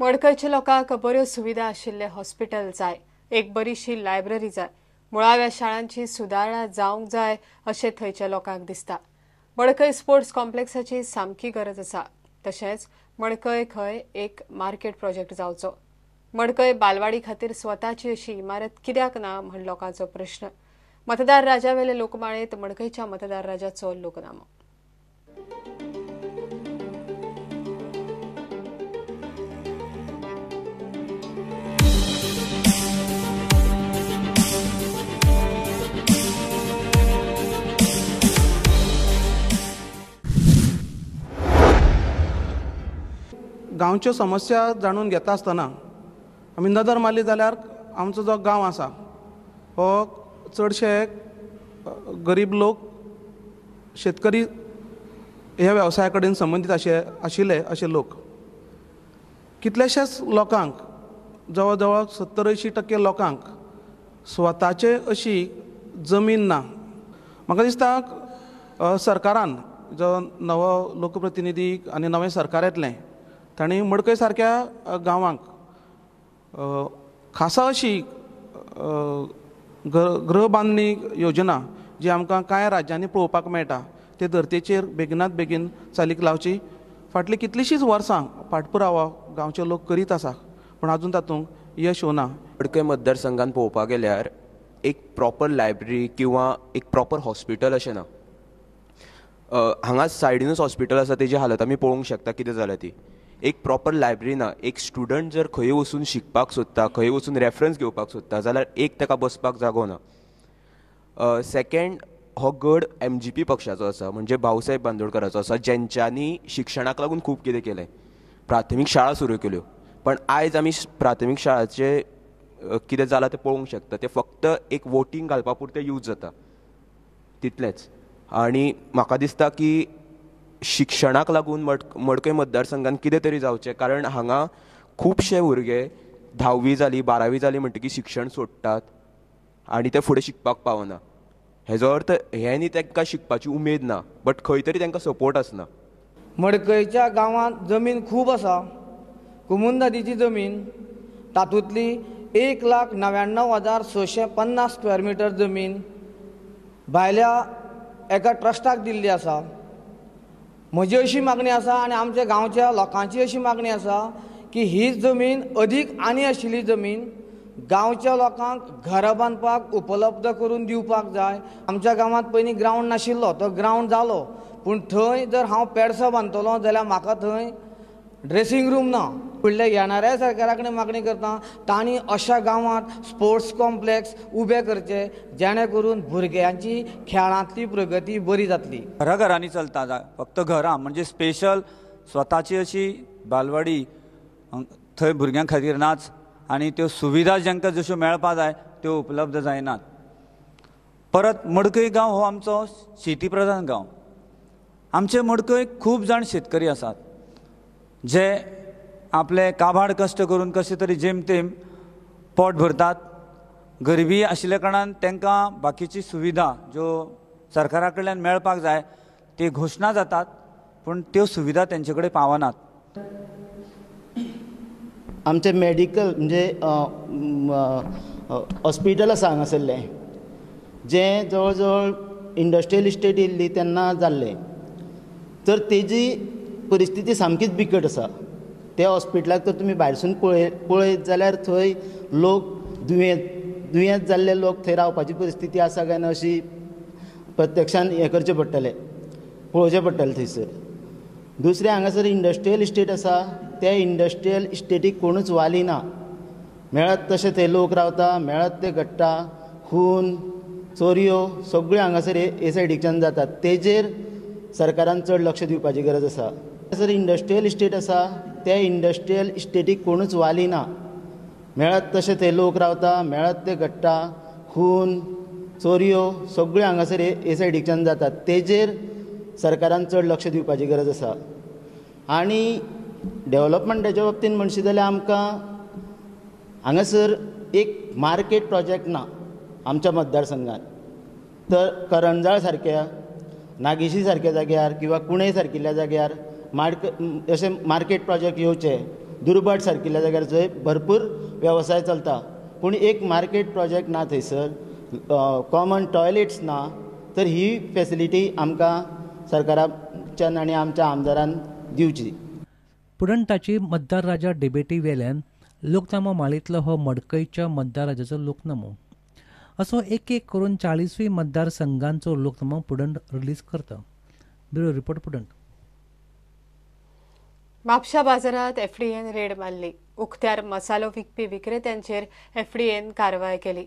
मडकयच्या लोकांक बऱ्यो सुविधा आशिल्ले हॉस्पिटल जाय, एक बरीशी लायब्ररी जाय, मुळाव्या शाळांची सुदारणा जावंक जाय अशें थंयच्या लोकांक दिसता। मडकय स्पोर्ट्स कॉम्प्लेक्साची सामकी गरज आसा। तशेंच मडकय खंय एक मार्केट प्रोजेक्ट जावचो। मडकय बालवाडी खातीर स्वताची अशी इमारत कित्याक ना म्हण लोकांचो प्रश्न। मतदार राजावेले लोकमाळेंत मडकयच्या मतदार राजाचो लोकनामो। गांवच्यो समस्या जाणून घेता आसतना आमी नदर मारली जाल्यार आमचो जो गांव आसा हो चडशे गरीब लोक, शेतकरी ह्या वेवसाया कडेन संबंदीत आशिल्ले अशे लोक। कितल्याशाच लोकांक, जवळ जवळ 70-80% लोकांक स्वताचे अशी जमीन ना। म्हाका दिसता सरकारान जो नवो लोकप्रतिनिधी आनी नवें सरकार येतलें तांणी मडकय सारक्या गांवांक खासा अशी गृह बांदणी योजना जी आमकां कांय राज्यांनी पळोवपाक मेळटा ते धर्तेचेर बेगिनात बेगीन चालीक लावची। फाटलीं कितलींशींच वर्सां पाठपुरावा गांवचे लोक करीत आसा पूण आजून तातूंत यश येवना। मडकय मतदारसंघान पळोवपाक गेल्यार एक प्रॉपर लायब्ररी किंवा एक प्रॉपर हॉस्पिटल अशें ना। हांगा सायडीनूच हॉस्पिटल आसा, तेजी हालत आमी पळोवंक शकता कितें जाल्या ती। एक प्रॉपर लायब्ररी ना। एक स्टुडंट जर खंय वचून शिकपाक सोदता, खंय वचून रेफरन्स घेवपाक सोदता जाल्यार एक ताका बसपाक जागो ना। सेकेंड, हो गड MGP पक्षाचो आसा, म्हणजे भाऊसाहेब बांदोडकराचो आसा, जेंच्यांनी शिक्षणाक लागून खूब कितें केलें, प्राथमीक शाळा सुरू केल्यो। पण आयज आमी प्राथमीक शाळाचे कितें जालां तें पळोवंक शकता। तें फक्त एक वोटींग घालपा पुरतें यूज जाता तितलेंच। आनी म्हाका दिसता की शिक्षणाक लागून मडकय मतदारसंघान कितें तरी जावचें, कारण हांगा खुबशे भुरगे 10वी जाली 12वी जाली म्हणटकीर शिक्षण सोडटात आनी ते फुडें शिकपाक पावना। हेजो अर्थ हें न्ही तांकां शिकपाची उमेद ना, बट खंय तरी तांकां सपोर्ट आसना। मडकयच्या गांवांत जमीन खूब आसा, कुमुंदादीची जमीन, तातूंतली 1,99,650 स्क्वेअर मिटर जमीन भायल्या एका ट्रस्टाक दिल्ली आसा। म्हजी अशी मागणी आसा आनी आमच्या गांवच्या लोकांची अशी मागणी आसा की ही जमीन अदीक आनी आशिल्ली जमीन गांवच्या लोकांक घरां बांदपाक उपलब्ध करून दिवपाक जाय। आमच्या गांवांत पयलीं ग्रावंड नाशिल्लो, तो ग्रावंड जालो, पूण थंय जर हांव पेडसो बांदतलो जाल्यार म्हाका थंय ड्रेसींग रूम ना। फुडल्या येणाऱ्या सरकारा कडेन मागणी करता तांणी अशा गांवांत स्पोर्ट्स कॉम्प्लेक्स उबे करचे जेणे करून भुरग्यांची खेळांतली प्रगती बरी जातली। घराघरांनी चलता फक्त घरां, म्हणजे स्पेशल स्वताची अशी बालवाडी थंय भुरग्यां खातीर नाच आनी त्यो सुविधा जांकां जश्यो मेळपा जाय त्यो उपलब्ध जायनात। परत मडकय गांव हो आमचो शेती प्रधान गांव। आमचे मडकय खूब जाण शेतकरी आसात जे आपले काबाड कश्ट करून कशें तरी जेमतेम पोट भरतात। गरिबी आशिल्ल्या कारणान तांकां बाकीची सुविधा ज्यो सरकारा कडल्यान मेळपाक जाय ती घोशणा जातात, पूण त्यो सुविधा तेंचे कडेन पावनात। आमचें मेडिकल म्हणजे हॉस्पिटल आसा हांगासरलें, जें जवळ जवळ इंडस्ट्रियल इस्टेट येयल्ली तेन्ना जाल्लें, तर तेजी परिस्थिती सामकीच बिकट आसा। त्या हॉस्पिटलाक तर तुमी भायरसून पळयत जाल्यार थंय लोक दुयेंत जाल्ले लोक थंय रावपाची परिस्थिती आसा काय ना अशी प्रत्यक्षान हें करचें पडटलें, पळोवचें पडटलें थंयसर। दुसरें हांगासर इंडस्ट्रियल इस्टेट आसा, त्या इंडस्ट्रियल इस्टेटीक कोणूच वाली ना, मेळत तशें थंय लोक रावता, मेळत ते घडटा, खून चोरयो सगळ्यो हांगासर हे सायडीच्यान जातात। तेजेर सरकारान चड लक्ष दिवपाची गरज आसा। हांगासर इंडस्ट्रियल इस्टेट आसा, त्या इंडस्ट्रियल इस्टेटीक कोणूच वाली ना, मेळत तशें थंय लोक रावता, मेळत ते घडटा, खून चोरयो सगळ्यो हांगासर हे सायडीच्यान जातात। तेजेर सरकारान चड लक्ष दिवपाची गरज आसा। आनी डेवलपमेंटाच्या बाबतींत म्हणशी जाल्यार आमकां हांगासर एक मार्केट प्रोजेक्ट ना आमच्या मतदारसंघात, तर करंजाळ सारक्या, नागेशी सारक्या जाग्यार किंवा कुणय सारकिल्ल्या जाग्यार अशें मार्केट प्रोजेक्ट येवचे दुर्भाट सारकिल्ल्या जाग्यार जंय भरपूर वेवसाय चलता पूण एक मार्केट प्रोजेक्ट ना, थंयसर कॉमन टॉयलेट्स ना. तर ही फेसिलिटी आमकां सरकाराच्यान आनी आमच्या आमदारान दिवची. पुरंटाची मतदार राजा डिबेटी वेल्यान लोकनामो माळेंतलो हो मडकयच्या मतदार राजाचो लोकनामो. असो एक एक करून 40वी मतदारसंघांचो लोकनामो पुडंट रिलीज करता. Bureau report, Prudent. म्हापशा बाजारात एफडीएन रेड मारली. उक्त्यार मसालो विकपी विक्रेत्यांचेर एफडीएन कारवाय केली.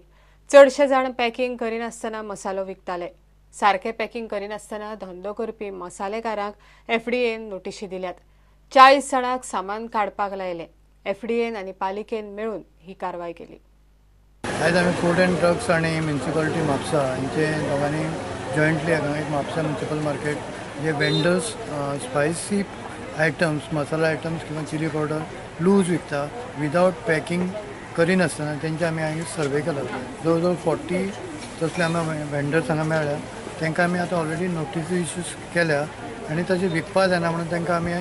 चडशे जाण पॅकिंग करिनासतना मसालो विकताले. सारकें पॅकिंग करिनासतना धंदो करपी मसालेकारांक एफडीएन नोटिशी दिल्यात. 40 जाणांक सामान काडपाक लायलें. एफडीएन आनी पालिकेन मेळून ही कारवाय केली. आयज आमी फूड अँड ड्रग्स आनी म्युनिसिपालिटी म्हापसा हांचे दोगांनी जॉयंटली हांगा एक म्हापसा म्युनिसिपल मार्केट जे vendors spicy items, masala items किंवा चिली पावडर लूज विकता विदावट पॅकिंग करिनासतना तेंचे आमी हांगा सर्वे केला. जवळ जवळ 40 तसले आमी वेंडर्स हांगा मेळ्ळ्या. तांकां आमी आतां ऑलरेडी नोटीस इश्यूज केल्या आनी तशें विकपा जायना म्हणून तांकां आमी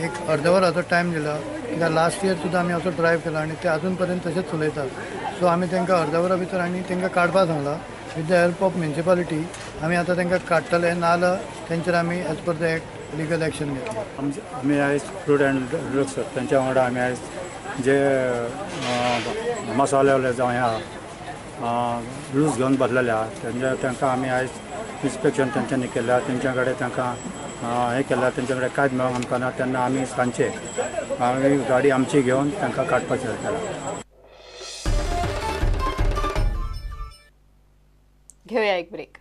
एक अर्द वराचो टायम दिला. कित्याक लास्ट इयर सुद्दां आमी असो ड्रायव केला आनी ते अजून पर्यंत तशेंच चलयतात. सो आमी तांकां अर्द वरा भितर आनी तांकां काडपाक सांगलां. With the help of municipality आमी आतां तांकां काडटले, नाजाल्यार तेंचेर आमी as per the act legal action घेतले. आमी आयज फ्रूट अँड ड्रग्स तांच्या वांगडा आमी आयज जे मसाले जावं हे आहा लूज घेवन बसलेले आहा तेंच्या तांकां आमी आयज इन्स्पेक्शन तेंच्यांनी केल्या. तेंच्या कडेन तांकां हें केलां, तेंच्या कडेन कांयच मेळोंक आमकां ना. तेन्ना आमी सांजचे आमी गाडी आमची घेवन तांकां काडपाचें केलां. घेऊया एक ब्रेक.